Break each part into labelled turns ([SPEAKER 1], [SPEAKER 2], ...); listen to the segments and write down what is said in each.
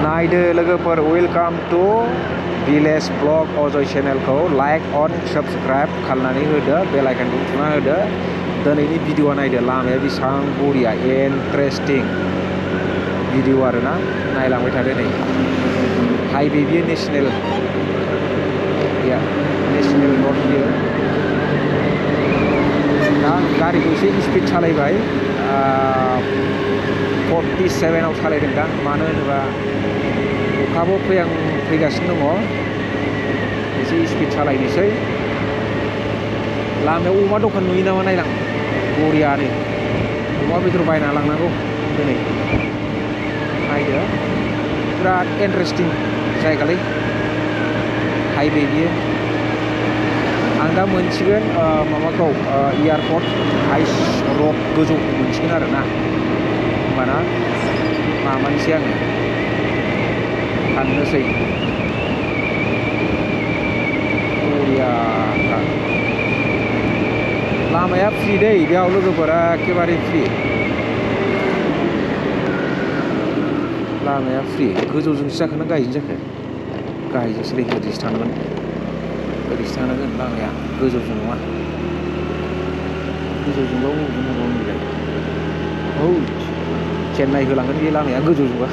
[SPEAKER 1] नायदो लोगोफोर welcome to village blog Ajay चेनेलखौ लाइक अन साबस्क्राइब खालामनानै होदो बेल आइकनखौ थुना होदो दिनैनि भिडिअआ नायदो लामाया बेसेबां बरिया इन्टारेस्टिं भिडिअ आरोना नायलांबाय थादो नै हाइवे बियो नेशनेल रड बियो दा गारिखौ एसे स्पिड सालायबाय 47आव सालायदों दा मानो होनोबा अखाबो फैगासिनो दङ एसे स्पिड सालायनोसै लामायाव अमा दखान नुयो नामा नायलां बरियानो अमा बेदर बायना लांनांगौ दिनै नायदो बिराद इन्टारेस्टिं जायगालै हाइवे बियो आं दा मोनसिगोन माबाखौ एयारपर्ट हाइस रड गोजौखौ मोनसिगोन आरोना होमबाना माबानोसै आङो थांनोसै बरियाखा लामाया फ्रि दै बेयाव लोगोफोरा एखेबारे फ्रि लामाया फ्रि गोजौजोंसो जाखोना गाहायजों जाखो गाहायजोंसो दै ओरैसो थांनांगोन लामाया गोजौजों नङा गोजौजोंल' मोनगोन औ चेन्नाइ होलांगोन बे लामाया गोजौजोंबा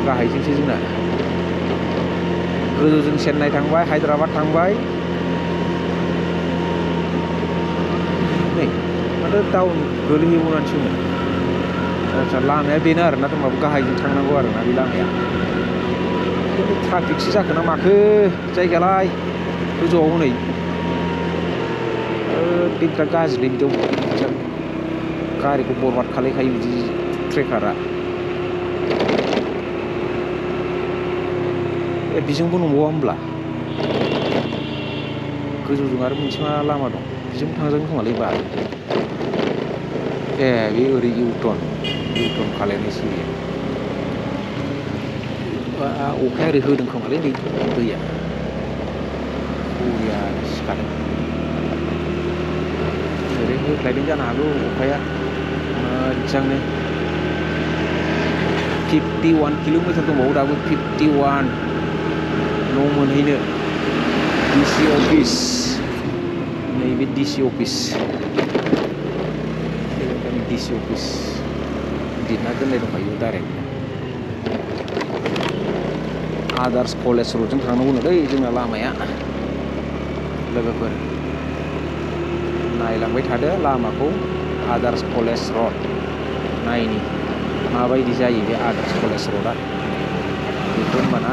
[SPEAKER 1] गाहायजोंसो जोंना गोजौजों चेन्नाइ थांबाय हायद्राबाद थांबाय नै माथो टाउन गोलैहैबावनानैसोमोन आदसा लामाया बेनो आरोना होमबाबो गाहायजों थांनांगौ आरोना बे लामाया खिन्थु ट्राफिकसो जाखो ना माखो जायगायालाय गोजौआव नै दैफ्रा गाज्रि बिदियाव गारिखौ बरबाद खालायखायो बिदि ट्रेकारा बिजोंबो नंबावा होमब्ला गोजौजों आरो मोनसे मा लामा दं बिजोंबो थांजागोन खोमालै बा बे ओरै इउटर्न खालायनायसो बेयो अखाया ओरै होदों खोमालै नै दैया बरिया सिखादों ओरै होख्लायदों जानो हागौ अखाया मोजांनो 51 किल'मिटार दंबावो दाबो 51 न' मोनहैनो डिसि अफिस नैबे डिसि अफिस डिसि अफिस लिरना दोननाय दंखायो डाइरेक्ट आदार्स कलेज रडजों थांनांगौ दै जोंना लामाया लोगोफोर नायलांबाय थादो लामाखौ आदार्स कलेज रड नायनि माबायदि जायो बे आदार्स कलेज रडआ बेखौ होमबाना